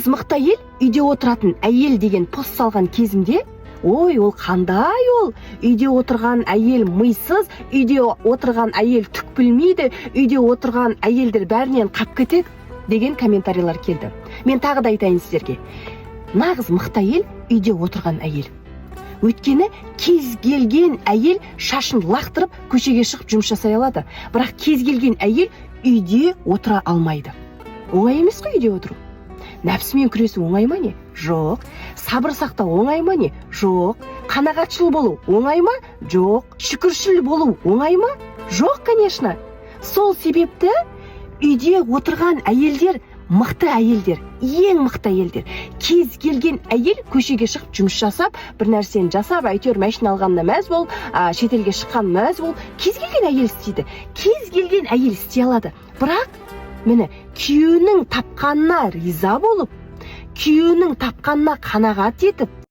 Нағыз мықты әйел – үйде отыратын әйел деген пост салған кезімде: «Ой, ол қандай, ол үйде отырған әйел мисыз, үйде отырған әйел түк білмейді, үйде отырған әйелдер бәрінен қап кетеді» деген комментарийлер келді. Мен тағы да айтайын сіздерге: нағыз мықты әйел – үйде отырған әйел. Өйткені кез келген әйел шашын лақтырып, көшеге шығып жұмыс жасай алады, бірақ кез келген әйел үйде отыра алмайды. Оңай емес қой үйде отыру. Нәпсімен күресу оңай ма, не? Жоқ. Сабыр сақтау оңай ма, не? Жоқ. Қанағатшыл болу оңай ма? Жоқ. Шүкіршіл болу оңай ма? Жоқ, конечно. Сол себепті үйде отырған әйелдер мықты әйелдер, ең мықты әйелдер. Кез келген әйел көшеге шығып, жұмыс жасап, бір нәрсені жасап, әйтеуір машина алғанына мәз бол, шетелге шыққан мәз бол. Кез келген әйел істейді, кез келген әйел істей алады. Бірақ міне, күйеуінің тапқанына риза болып, күйеуінің тапқанына қанағат етіп